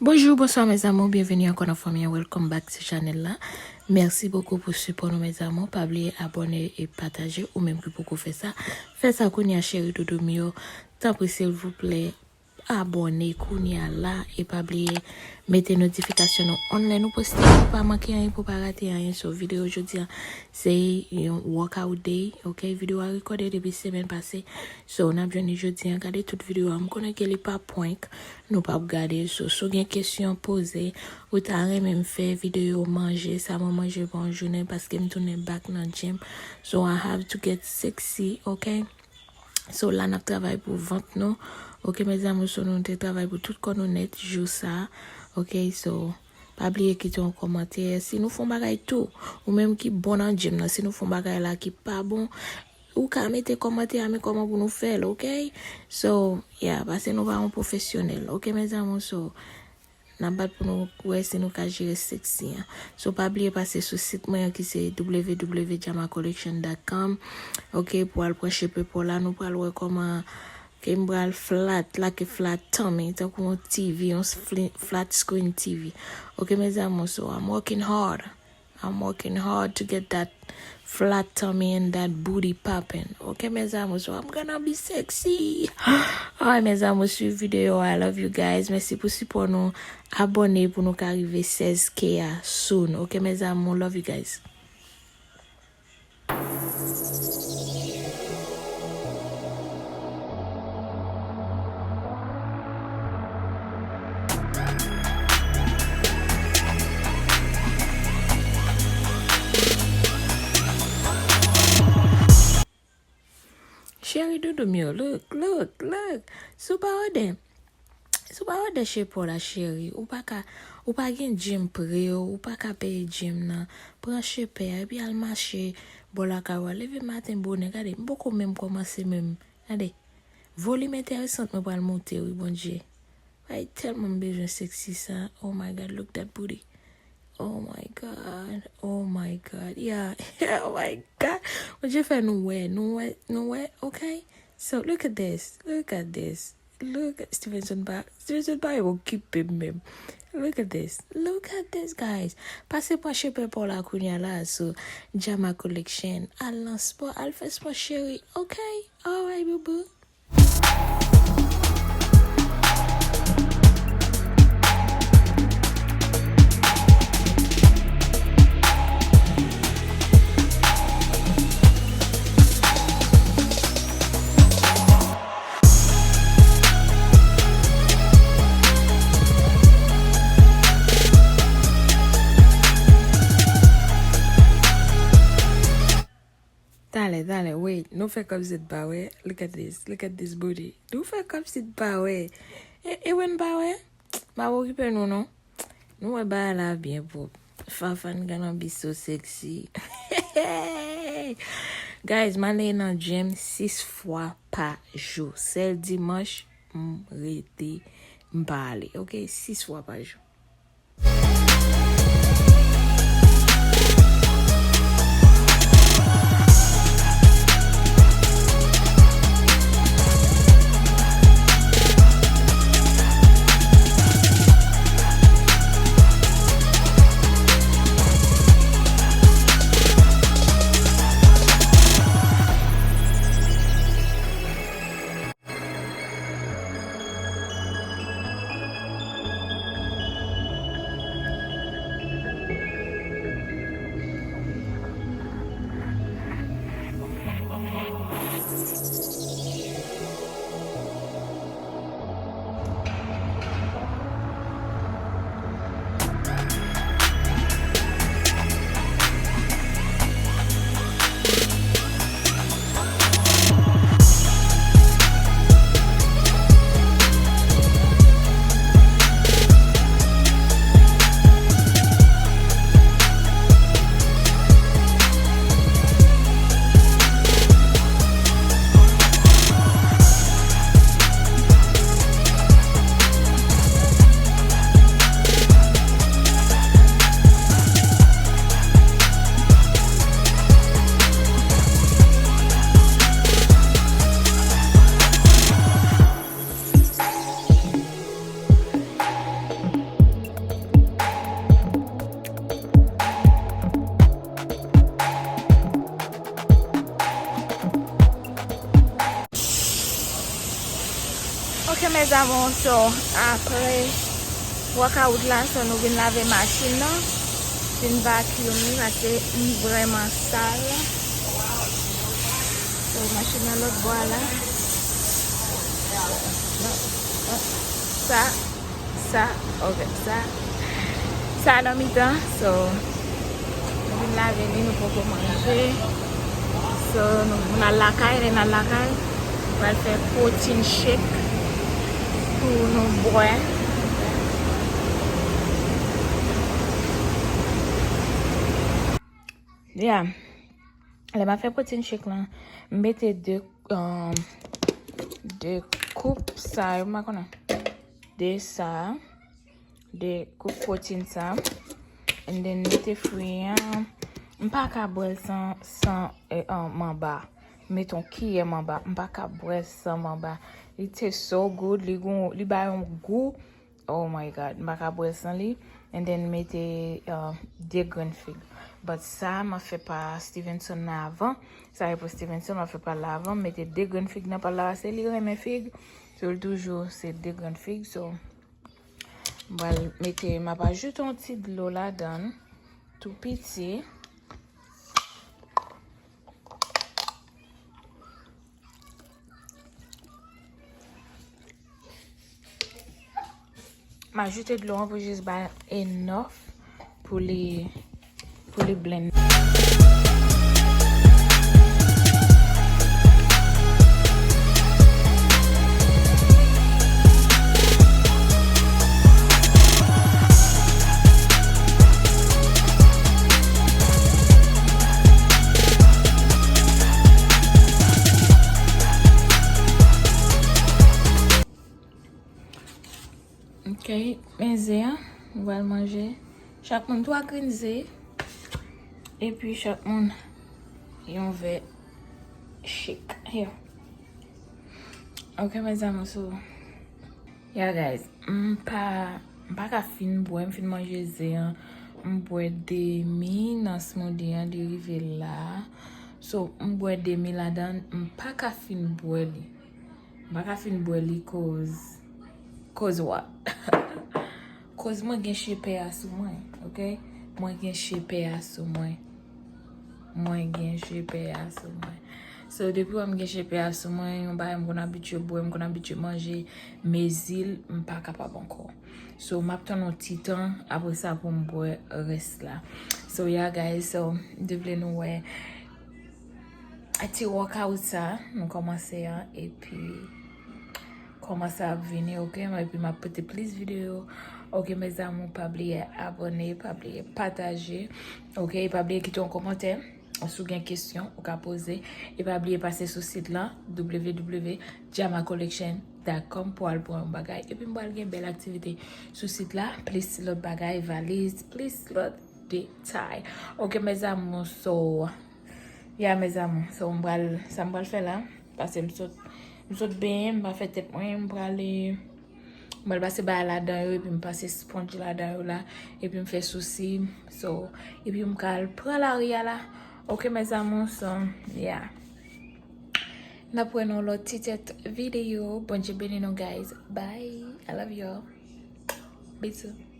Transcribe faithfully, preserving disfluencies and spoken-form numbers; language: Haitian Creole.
Bonjou, bonswa mes amours, byenveni ankò nan fanmi an, welcome back to channel la. Mèsi bokou pou sipò nou mes amours, pa bliye abòne e pataje, ou menm ki poko fè sa, fè sa kounye a cheri doudou m yo, tanpri silvouplè, abòne kounye a la, e pa bliye mete notifikasyon nou on lè nou poste pou pa manke anyen, pou pa rate anyen. So videyo jodi a se yon workout day, ok, videyo a rekòde depi semèn pase, so n ap jwenn li jodi a, gade tout videyo a, m konnen ke li pa prank, nou p ap gade. So, si w gen kesyon, poze. Ou ta renmen m fè videyo manje, sa mwen manje pou yon jounen, paske m tounen back nan gym. So, I have to get sexy, ok? So, la n ap travay pou vant nou. Ok, mes amours, so nou te travay pou tout kò nou nèt jou sa. Ok, so, pa bliye kite yon kòmantè. Si nou fè yon bagay tou, ou menm ki bon nan gym nan, si nou fè yon bagay la ki pa bon, ou ka mete kòmantè a, men kòman pou nou fè l, ok? So, yeah, paske nou pa yon pwofesyonèl, ok, mes amours? So, n ap bat pou nou wè si nou ka jere sexy an. So, pa bliye pase sou sit mwen an ki se w w w dot jama collection dot com, ok, pou al pran chepe pa w la, nou pral wè kòman ke m pral flat, like a flat tummy, tankou yon T V, yon fli-, flat screen T V. Ok, mes amours, so I'm working hard. I'm working hard to get that flat tummy and that booty popping. Ok, mes amours, so I'm gonna be sexy. Alright, mes amours, swiv videyo. I love you guys. Mèsi pou sipò nou. Abòne pou nou ka rive sèz K a soon. Ok, mes amours, love you guys. Cheri doudou m yo, look, look, look. Si w pa wè de, si w pa wè de chepe w la, cheri, ou pa ka, ou pa gen gym pre w, ou pa ka peye gym nan. Pran chepe a, epi al mache bò lakay ou a. Leve maten bonè, gade, m poko menm kòmanse menm. Gade, volim enteresan mwen pral monte, wi, Bondye. Ay, tèlman m bezwen sexy sa. Oh my God, look that booty. Oh my God, oh my God, yeah, oh my God. Bondye fè nou wè, nou wè, nou wè, ok? So, look at this, look at this. Look at Stevenson pa, Stevenson pa okipe m menm. Look at this, look at this, guys. Pase pran chepe pa w la kounye a la sou Jama Collection. Al nan spò, al fè spò, cheri, ok? Alright, boo boo. Talè, talè, wait. Nou fè kòmsi n pa wè. Look at this. Look at this booty. Nou fè kòmsi n pa wè. E, e wè n pa wè? M ap okipe nou, non. Nou wè bagay la byen pwòp. Fafane gonna be so sexy. Guys, m ale nan gym sis fwa pa jou. Sèl dimanch, m rete, m pa ale. Ok, sis fwa pa jou. Ok, mes amours, so, apre workout la, so, nou vin lave machin nan. Vin vacuum li, paske li vrèman sal. So, machin nan lòt bò a la. Sa, sa, ok, sa. Sa nan mitan, so, nou vin lave li, nou poko manje. So, nou, nou al lakay, lè n al lakay, nou pral fè protein shake pou nou bwè. Yeah. Lè m ap fè protein shake lan, m mete de, um, de koup sa yo, m pa konnen. De sa, de koup protein sa. And then mete fwi an. M pa ka bwè l san, san, eh, um, manba. Mete yon kiyè manba. M pa ka bwè l san manba. Li taste so good. Li gon, li ba yon gou. Oh my God, m pa ka bwè san li. And then mete, uh, de grenn fig. But sa, m ap fè pa Stevenson nan avan. Sa e pou Stevenson, m ap fè pa l la avan. M mete de grenn fig nan pa l la, paske li renmen fig. So, l toujou, se de grenn fig. So, m pral mete, m ap ajoute yon ti dlo ladan l. Tou piti. M ajoute dlo an pou jis ba l enough pou li, pou li blend. Ok, men ze a, nou pral manje. Chak moun twa grenn ze. Epi chak moun yon vè shake. Here. Ok, mes amours, so. Yeah, guys. M pa, m pa ka fin bwè, m fin manje ze an. M bwè demi nan smoothie an, li rive la. So, m bwè demi ladan, m pa ka fin bwè li. M pa ka fin bwè li koz, koz what? Koz mwen gen chepè a sou mwen, ok? Mwen gen chepè a sou mwen. Mwen gen chepè a sou mwen. So, depi wè m gen chepè a sou mwen, yon bagay m konn abitye bwè, m konn abitye manje, mezi l, m pa kapab ankò. So, m ap tann yon ti tan, apre sa pou m bwè rès la. So, yeah, guys, so, m te vle nou wè ti workout sa, nou kòmanse an, epi kòman sa ap vini, ok? Epi m ap pote plis videyo. Ok, mes amours, pa bliye abòne, pa bliye pataje. Ok, e pa bliye kite yon kòmantè. Si w gen kesyon, ou ka poze. E pa bliye pase sou sit lan, w w w dot jama collection dot com, pou al pran yon bagay. Epi m pral gen bèl aktivite sou sit la, plis lòt bagay, valiz, plis lòt detay. Ok, mes amours, so, yeah, mes amours, so, m pral, sa m pral fè la, paske m sot, m sot benyen, m pa fè tèt mwen, m pral, eh, m pral pase bagay ladan yo, epi m pase sponge ladan yo la, epi m fè sousi, so, epi m ka al pran lari a la. Ok, mes amours, so, yeah. N ap wè nan lòt ti tèt videyo. Bondye beni nou, guys. Bye. I love y'all. Bisous.